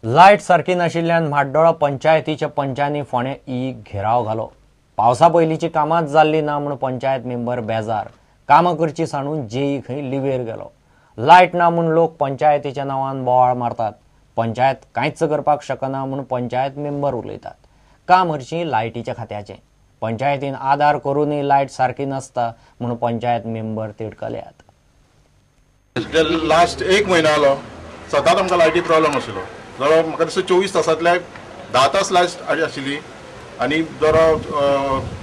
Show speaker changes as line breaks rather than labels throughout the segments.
Light सारकी नाशिल्ल्यान म्हाड्डोळा पंचायतीच्या पंचांनी फोंडें ई घेराव घालो. पावसा पयलींची कामांच जाल्ली ना म्हूण पंचायत मेंबर बेजार. कामां करची सांडून जेई खंय लिवेर गेलो. लायट ना म्हूण लोक पंचायतीच्या नांवान बोवाळ मारतात. पंचायत कांयच करपाक शकना म्हूण पंचायत मेंबर उलयतात. काम हरशीं लायटीच्या खात्याचें. पंचायतीन आदार करूनय लायट सारकी नासता म्हूण पंचायत मेंबर तिडकल्यात.
लास्ट एक म्हयनो जालो सदांच आमकां लायटी प्रॉब्लम आशिल्लो. जवळ म्हाका दिसता 24 तासांतले 10 तास लायट आशिल्ली आनी जरा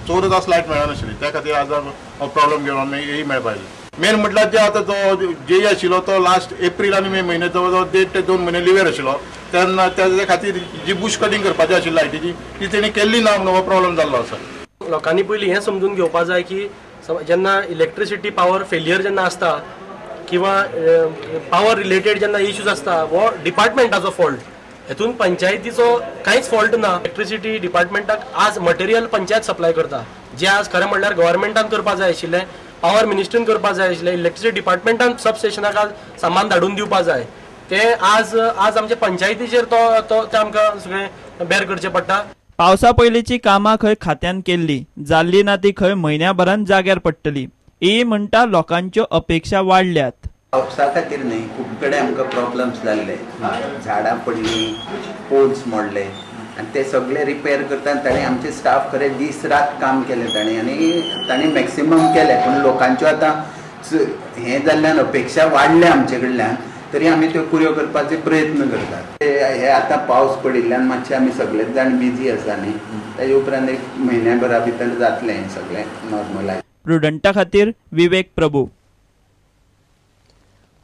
14 तास लायट मेळनाशिल्ली. त्या खातीर आज हो प्रॉब्लम घेवन आमी हेय मेळपा आयले. मेन म्हटल्यार जे आतां जो जेई आशिल्लो तो लास्ट एप्रील आनी मे म्हयने जवळ जवळ 1.5 ते 2 म्हयने लिवेर आशिल्लो. तेन्ना तेजे खातीर जी बुश कटींग करपाची आशिल्ली लायटीची ती तेणी केल्ली ना म्हणून हो प्रॉब्लम जाल्लो आसा.
लोकांनी पयलीं हें समजून घेवपा जाय की जेन्ना इलेक्ट्रिसिटी पावर फेलियर जेन्ना आसता किंवा पावर रिलेटेड जेन्ना इश्यूज आसता हो डिपार्टमेंटाचो फॉल्ट, हेतून पंचायतीचो कांयच फॉल्ट ना. इलेक्ट्रिसिटी डिपार्टमेंटाक आज मटेरियल पंचायत सप्लाय करता, जे आज खरें म्हणल्यार गव्हर्मेंटान करपा जाय आशिल्लें, पावर मिनिस्ट्रीन करपा जाय आशिल्लें, इलेक्ट्रिसिटी डिपार्टमेंटान सब स्टेशनाक आज सामान धाडून दिवपा जाय, ते आज आज आमच्या पंचायतीचेर तो तो ते आमकां सगळें बेर करचें पडटा.
पावसा पयलींची कामां खंय खात्यान केल्ली जाल्ली ना ती खंय म्हयन्याभरान जाग्यार पडटली. ए म्हणटा लोकांच्यो अपेक्षा वाडल्यात.
पावसा खातीर न्हय खूब कडेन आमकां प्रॉब्लम्स जाल्ले, झाडां पडलीं, पोल्स मोडले आनी ते सगळे रिपेर करता ताणें आमचे स्टाफ खरें दीस रात काम केलें ताणें आनी ताणें मॅक्सिमम केलें. पूण लोकांच्यो आतां हें जाल्ल्यान अपेक्षा वाडल्या आमचे कडल्यान, तरी आमी त्यो पुऱ्यो करपाचे प्रयत्न करतात. हे आतां पावस पडिल्ल्यान मातशे आमी सगळेच जाण बिजी आसा न्ही, ताजे उपरांत एक म्हयन्या भरा भितर जातलें हें सगळें नॉर्मलायज.
प्रुडंटा खातीर विवेक प्रभू.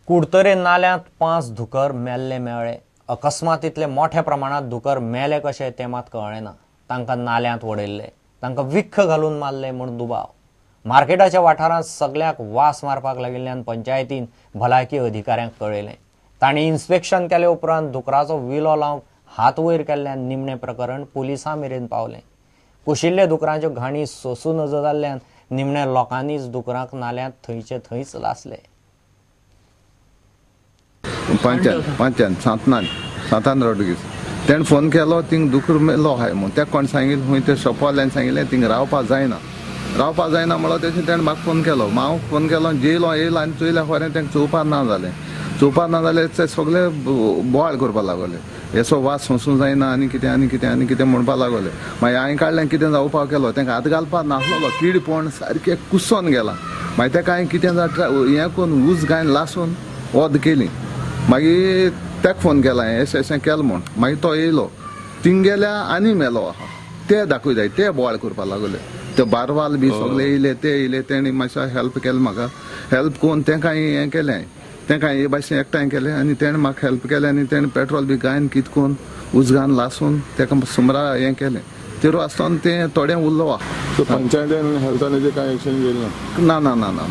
कुडतरे नाल्यांत 5 धुकर मेल्ले मेळ्ळे. अकस्मात इतले मोठ्या प्रमाणात धुकर मेले कशे ते मात कळ्ळें ना. तांकां नाल्यांत वडयल्ले, तांकां विख घालून मारले म्हूण दुबाव. मार्केटाच्या वाठारांत सगळ्याक वास मारपाक लागिल्ल्यान पंचायतीन भलायकी अधिकाऱ्यांक कळयलें. तांणी इन्स्पेक्शन केले उपरांत धुकराचो विलो लावंक हात वयर केल्ल्यान निमणें प्रकरण पुलिसां मेरेन पावलें. कुशिल्ले धुकरांच्यो घाणी सोसूं नजो जाल्ल्यान निमण्या लोकांनीच धुकरांक नाल्यांत थंयचे थंयच लासले.
पांचान सातान रोडगीज तेणें फोन केलो, थिंग दुकर मेलो आहाय म्हूण. तेका कोण सांगिल्लें खंय ते शॉपवाल्यान सांगिल्लें थिंग रावपा जायना, रावपा जायना म्हणलो. तेशें तेणें म्हाका फोन केलो. हांव फोन केलो, जेयलो येयलो आनी चोयल्या खरें तेंका चोवपा ना जालें. चोवपा ना जालें ते सगळे बोवाळ करपा लागले, हेचो वास सोंसूं जायना आनी कितें आनी कितें आनी कितें म्हणपा लागले. मागीर हांवें काडलें कितें जावपाक केलो, तेंका हात घालपा नासलेलो, कीड पण सारकें कुसोन गेला. मागीर तेका हांवें कितें जाता हें करून ऊस घायन लासून वद केली. मागीर तेका फोन केला अशें अशें केलें म्हूण. मागीर तो येयलो, थिंग गेल्या आनी मेलो आहा ते दाखयताय, ते बोवाळ करपा लागले. ते बारवाल बी सगळे येयले, ते येयले, तेणी मातशें हेल्प केलें म्हाका. हेल्प करून तेंकां हें केलें हांवें, तेंकां हे भाशेन एकठांय केलें आनी तेणें म्हाका हेल्प केलें आनी तेणें पेट्रोल बी गायन कितें करून उजगान लासून तेका सुमरा हें केलें. तिरो आसतना तें थोडें उरलो आहा.
पंचायतीन हेल्थान कांय एक्शन घेयलें
ना? ना ना ना,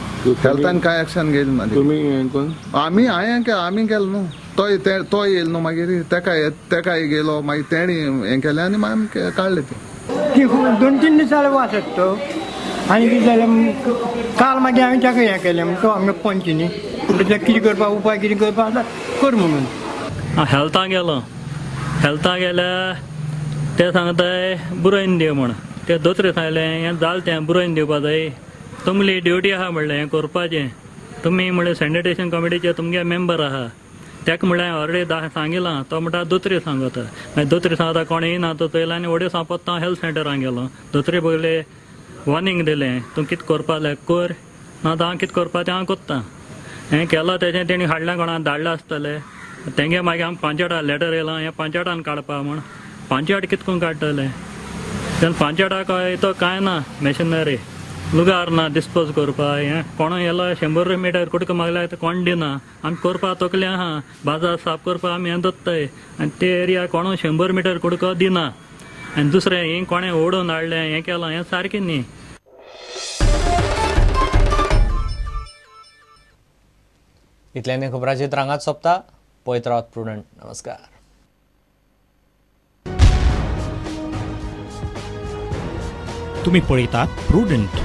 हेल्थान कांय एक्शन घेयलें ना.
तुमी हें करून
आमी हांवें आमी केलें न्हू, तो येयलो न्हू, मागीर तेका गेलो, मागीर तेणी हें केलें आनी मागीर आमी काडलें तें.
2-3 दीस जाले वास येता तो. आनी कितें जालें काल मागीर हांवें ताका हें केलें म्हण तो आमगे पंच न्ही, म्हणटा तें कितें करपाक उपाय कितें करपाक आसा कर म्हणून.
हेल्थाक गेलो, हेल्थाक गेल्यार ते सांगताय बुरयन दी म्हण. ते दोतोर सांगलें हें जालें तें बुरयन दिवपा जाय, तुमली ड्युटी आहा म्हणलें हें करपाचें. तुमी म्हणलें सॅनिटेशन कमिटीचे तुमगे मेंबर आहा, तेका म्हणल्यार ऑलरेडी सांगिलां. तो म्हणटा दोतोर सांगता. मागीर दोतोर सांगता कोण येयना तो चोयला आनी वडे सांगपाक हांव हेल्थ सेंटरान गेलो. दोतोरी पयलें वॉर्निंग दिलें, तूं कितें करपा जाल्यार कर, ना तर हांव कितें करपा तें हांव कोत्ता. हें केलां तेजें तेणी हाडलें कोणा धाडलें आसतलें तेंगे. मागीर आमकां पंचायता लेटर येयलां हें पंचायतान काडपा म्हूण. पंचायत कितें करून काडटलें तेन्ना पंचायताक तो कांय ना, मशिनरी लुगार ना डिस्पोज करपा. हें कोण येयलो 100 मिटर कुडको मागल्यार कोण दिना. आमी करपा तकले आहा, बाजार साफ करपा आमी हें दत्ताय आनी ते एरिया कोण 100 मिटर कुडको दिना. आनी दुसरें हें कोणें ओडून हाडलें हें केलां हें सारकें न्ही.
इतल्यानी खबरांची रांगात सोंपता. पळयत रावात प्रुडंट. नमस्कार.
तुम्ही पळयतात Prudent.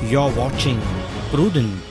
You are watching Prudent.